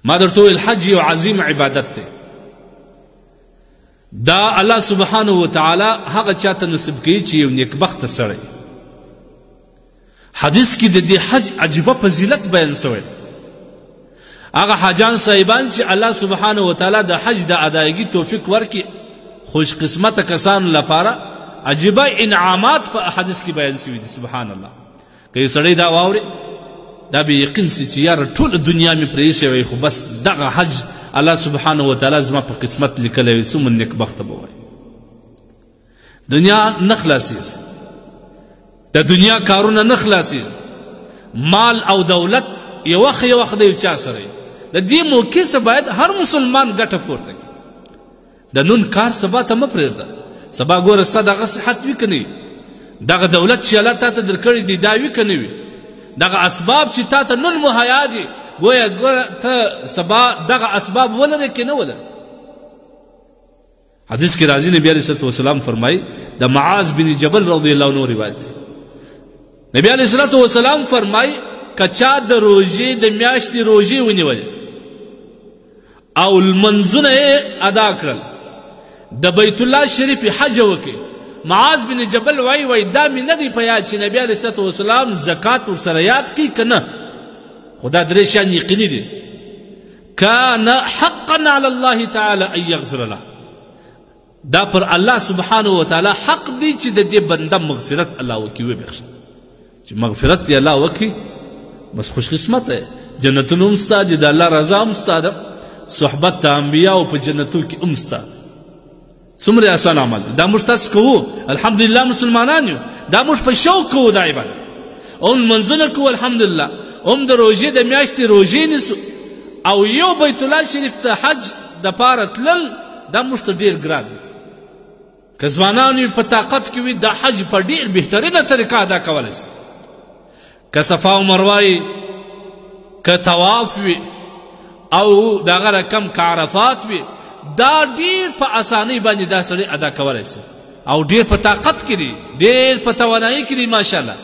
ما درته وویل حج یو عظیم عبادت دی. دا الله سبحانه وتعالی هغه چاته نصیب کوي چې یو نیکبخته سړی. حدیث کې د دې حج عجیبه فضیلت بیان سوی. هغه حاجان صاحبان چې الله سبحانه وتعالی د حج د ادایګي توفیق ورکړي، خوش قسمته کسانو لپاره عجیبه انعامات په حدیث کې بیان سوي دي. سبحان الله، که یو سړی دا واوري دا به یقین سي چې یاره ټوله دنیا مې پرې ایښې وای، خو بس دغه حج الله سبحانه وتعالی زما په قسمت لیکلی وي، څومره نیکبخته به وای. دنیا نه خلاصېږي، د دنیا کارونه نه خلاصېږي، مال او دولت یو وخت یو وخت د یو چا سره وي. د دې موقع څخه باید هر مسلمان ګټه پورته کړي. د نن کار سبا ته مه پرېږده، سبا ګوره ستا دغه صحت وي که نه وي، دغه دولت چې الله تا ته درکړی دی دا وي که نه وي، دغه اسباب چې تا ته نن مهیا دي ګویا ګوره ته سبا دغه اسباب ولرې که نه ولرې. حدیث کې راځي نبی علیه الصلاة والسلام فرمایي، د معاذ بن جبل رضی الله عنه روایت دی، نبی علیه الصلاة والسلام فرمایي که چا د روژې د میاشتې روژې ونیولې او لمونځونه یې ادا کړل، د بیت الله شریف حج وکړي، معاذ بن جبل وایي وایي دا مې نه دی په یاد چې نبی علیه الصلاة والسلام زکات ورسره یاد کړي که نه، خو دا درې شیان یقیني دي. کان حقا علی الله تعالی ان یغفر له، دا پر الله سبحانه وتعالی حق دی چې د دې بنده مغفرت الله وکړي، وبخښي. چې مغفرت یې الله وکړي بس خوش قسمت دی، جنتونه هم ستا دي، د الله رضا هم ستا ده، صحبت د انبیاو په جنتو کې هم ستا. څومره اسان عمل دی دا موږ تاسو کوو، الحمدلله مسلمانان یو، دا موږ په شوق کوو دا عبادت، هم لمونځونه کوو الحمدلله، هم د روژې د میاشتې روژې نیسو، او یو بیت الله شریف ته حج دپاره تلل دا موږ ته ډېر ګران دی. که ځوانان وي په طاقت کې وي دا حج په ډېر بهترینه طریقه ادا کولی سي. که صفا او مروه وي، که طواف وي، او دغه رقم که عرفات وي، دا ډېر په اسانۍ باندې دا سړی ادا کولی سي، او ډېر په طاقت کې دی، ډېر په توانایي کې دی ماشاءالله.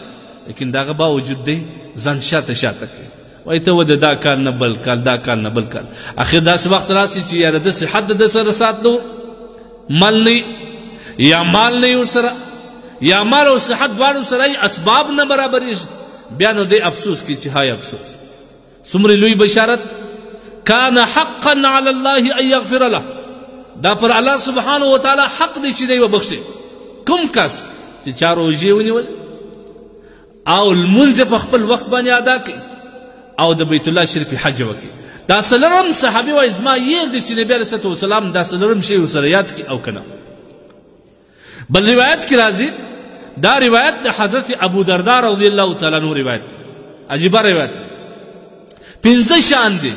لیکن د هغه باوجود دی ځان شاته شاته کوي، وایي ته وده دا کال نه بل کال، دا کال نه بل کال، اخر داسې وخت راسي چې یاره د صحت د ده سره سات نه مال نه یا مال نه ورسره، یا مال او صحت دواړو سره اسباب نه برابرېږي، بیا نو دی افسوس کوي چې های افسوس. څومره لوی بشارت، کان حقا علی الله ان یغفر له، دا پر الله سبحانه وتعالی حق دی چې دی وبخښي. کوم کس چې چا روژې ونیول او لمونځ یې په خپل وخت باندې ادا کړي او د بیت الله شریف حج وکړي، دا څلورم صحابي وایي زما یې دی چې نبی علیه الصلاة والسلام دا څلورم شی ورسره یاد کړي او که نه. بل روایت کې راځي، دا روایت د حضرت ابو دردا رضی الله تعالی عنه روایت دی، عجیبه روایت دی. پنځه شان دي،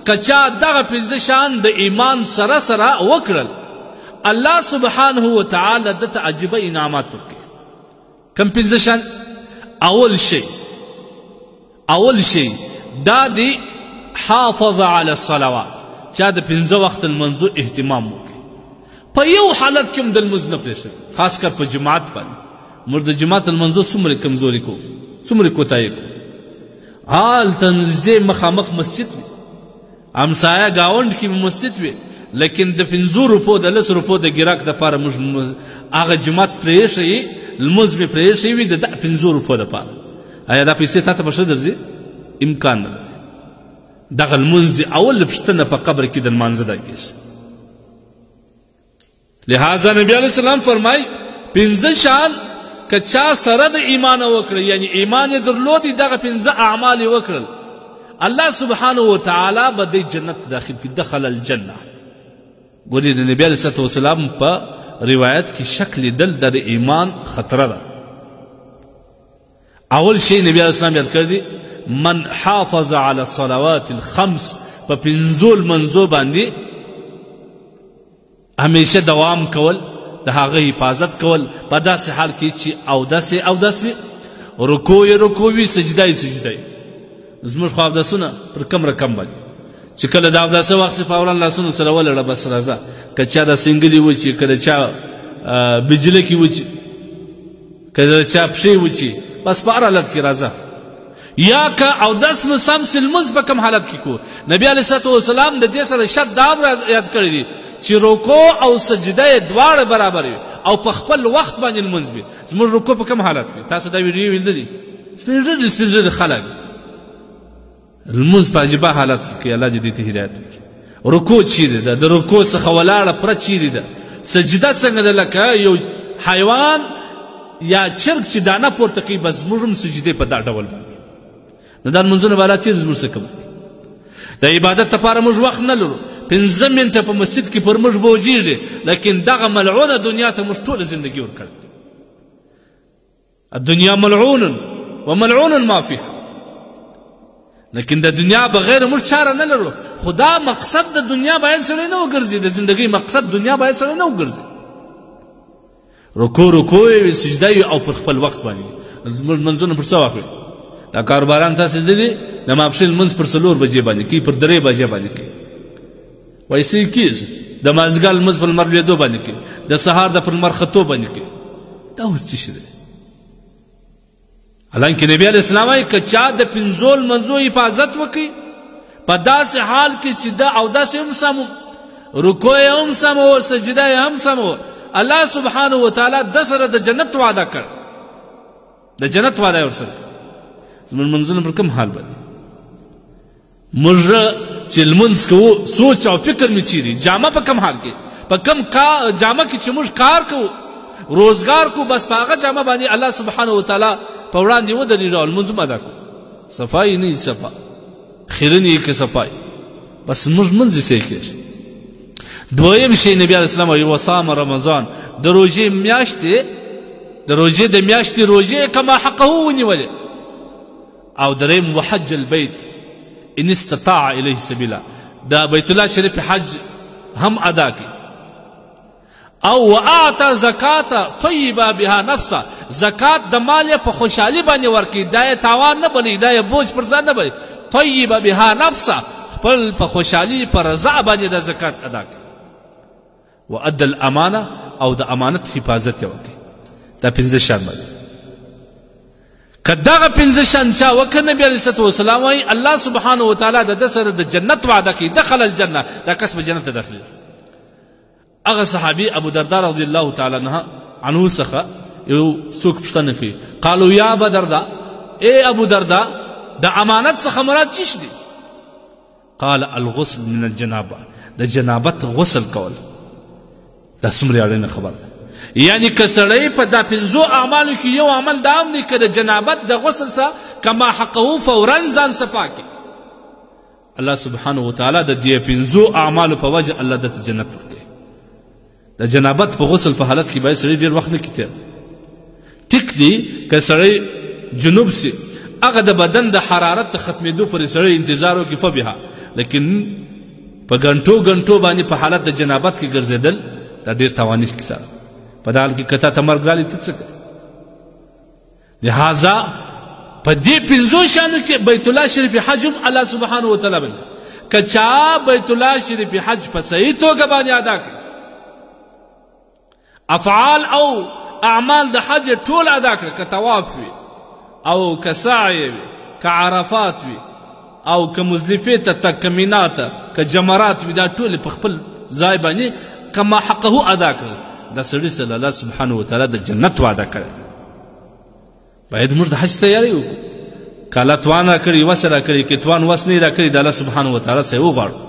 که چا دغه پنځه شان د ایمان سره سره وکړل، الله سبحانه وتعالی ده ته عجیبه انعامات ورکوي. کوم پنځه شان؟ اول شی دا دی حافظ علی الصلوات، چا د پنځه وخت لمونځو اهتمام وکړي، په یو حالت کې هم د لمونځ نه پرېښوي، خاص کر په جماعت باندې. موږ د جماعت لمونځو څومره کمزوري کوو، څومره کوتاهي کوو. هلته نږدې مخامخ مسجد وي، همسایه ګاونډ کې مسجد وي، لیکن د پنځو روپو د لس روپو د ګراک دپاره موږ هغه جومات پرېښی، لمونځ مې پرېښی وي د پنځو روپو دپاره. آیا دا پیسې تا ته په ښه درځي؟ امکان نه لري. دغه لمونځ دې اول پوښتنه په قبر کې د لمانځه دا کېږي. لهذا نبی علیه السلام فرمایي پنځه شان که چا سره د ایمان وکړل، یعنی ایمان یې درلود، دغه پنځه اعمال یې وکړل، الله سبحانه وتعالی به دی جنت ته داخل کړي، دخل الجنه. ګورې د نبی علیه الصلاة والسلام په روایت کې شک لیدل د ایمان خطره ده. اول شی نبی علیه السلام یاد کړی دی، من حافظ علی الصلوات الخمس، په پنځو لمونځو باندې همیشه دوام کول، د هغه حفاظت کول، په داسې حال کې چې اودس یې اودس وي، رکوع یې رکوع وي، سجده یې سجده وي. زموږ خو اودسونه پر کم رقم باندې چې کله د اوداسه وخت سي فوراً لاسونه سره ولړه، بس راځه. که چا د سنګلي وچي، که د چا بجلکې وچي، که د چا پښې وچي، بس په هر حالت کې راځه. یا که اودس مو سم سي، لمونځ په کوم حالت کې کوو؟ نبي علیه الصلات والسلام د دې سره شرط دا هم یاد کړی دی چې رکوع او سجده یې دواړه برابر وي او په خپل وخت باندې لمونځ وي. زموږ رکوع په کوم حالت کې؟ تاسو دا ویډیو لیدلې؟ سپین ږیري سپین ږیري خلک لمونځ په عجیبه حالت کې کوي. الله دې دې ته هدایت وکړي. رکوع چیرې ده؟ د رکوع څخه ولاړه پره چیرې ده؟ سجده څنګه ده؟ لکه یو حیوان یا چرګ چې دانه پورته کوي، بس موږ هم سجدې په دا ډول باندې. نو دا لمونځونه به الله چیرې زموږ څخه قبول کړي؟ د عبادت لپاره موږ وخت نه لرو. 5 منټه په مسجد کې پر موږ بوجیږي، لیکن دغه ملعونه دنیا ته موږ ټوله زندګي ورکړې. الدنیا ملعون وملعون ما فيها، لیکن د دنیا بغیر موږ چاره نه لرو. خو دا مقصد د دنیا باید سړی نه وګرځي، د زندګۍ مقصد دنیا باید سړی نه وګرځي. رکوع رکوع وي، سجده وي او پر خپل وخت باندې. زموږ لمونځونه پر څه وخت وي؟ دا کاروباران تاسې لیدلي د ماپښین لمونځ پر 4 بجې باندې کوي، پر 3 بجې باندې کوي، وایي څه کېږي. د مازدیګر لمونځ پر لمر لوېدو باندې کوي، د سهار د پر لمر ختو باندې کوي. دا اوس څه شی دی؟ حالانکه نبی علیه السلام وایي که چا د 5 لمونځو حفاظت وکړي په داسې حال کې چې د اودس یې هم سم، رکوع یې هم سم و، سجده یې هم سم و، الله سبحانه وتعالی د سره د جنت وعده کړ، د جنت وعده یې ورسره کړه. زموږ لمونځونه پر کوم حال باندې؟ موږ چې لمونځ کوو سوچ او فکر مې چیرې؟ جامه په کوم حال کې؟ په کوم جامه کې چې موږ کار کوو، روزګار کوو، بس په هغه جامه باندې الله سبحانه وتعالی په وړاندې ودرېږو او لمونځ هم ادا کوو. صفایي نه صفا، خیرنې یې که صفایي، بس موږ لمونځ یې صحیح کېږي. دویم شی نبی علیه السلام وایي وصام رمضان، د روژې میاشتې، د روژې د میاشتې روژې کما حقه ونیولې. او دریم وحج البیت ان استطاع الیه سبیلا، د بیت الله شریف حج هم ادا کړي. او واعطى زکات طیبه بها نفسه، زکات د مال یې په خوشحالي باندې ورکړي، دا یې تاوان نه بلي، دا یې بوج پر ځان نه بلي. طیبه بها نفسه، خپل په خوشحالي په رضا باندې د زکات ادا کړي. وأدى الأمانة، او د امانت حفاظت یې وکړي. دا 5 شیان باندې که دغه 5 شیان چا وکړ، نبي علیه الصلاة والسلام وایي الله سبحانه وتعالی د ده سره د جنت وعده کوي، دخل الجنة، دا کس به جنت ته داخلېږي. هغه صحابي ابو درداء رضی الله تعالی عنه څخه یو څوک پوښتنه کوي، قالو یا ابا درداء، ای ابو درداء، د امانت څخه مراد څه شی دی؟ قال الغسل من الجنابه، د جنابت غسل کول. دا څومره اړینه خبره ده. یعنی که سړی په دا 5 اعمالو کې یو عمل دا هم دی که د جنابت د غسل څخه کما حقه فورا ځان صفا کړي، الله سبحانه وتعالی د دې 5 اعمالو په وجه الله ده ته جنت ورکوي. د جنابت په غسل په حالت کې باید سړی ډېر وخت نه کړي تېر. ټیک دی که سړی جنوب سي، هغه د بدن د حرارت د ختمېدو پورې سړی انتظار وکړي فبها، لیکن په ګنټو ګنټو باندې په حالت د جنابت کې ګرځېدل دا ډېر تاواني کیسه ده. په دا حال کې که تا ته مرګ راغلی ته څه کوې؟ لهذا په دې 5 شیانو کې بیت الله شریف حج هم الله سبحانه وتعالی باندې که چا بیت الله شریف حج په صحیح توګه باندې ادا کړي، افعال او اعمال د حج ټول ادا کړي، که طواف وي او که سعی وي، که عرفات وي، او که مزدلفې ته تګ، که مینا ته، که جمرات وي، دا ټول په خپل ځای باندې کما حقه ادا کړل، دا سړي سره الله سبحانه وتعالی د جنت وعده کړې. باید موږ د حج تیاری وکړو. که الله توان راکړي، وس راکړي، که توان وس نه راکړي، د الله سبحانه وتعالی څخه یې وغواړو.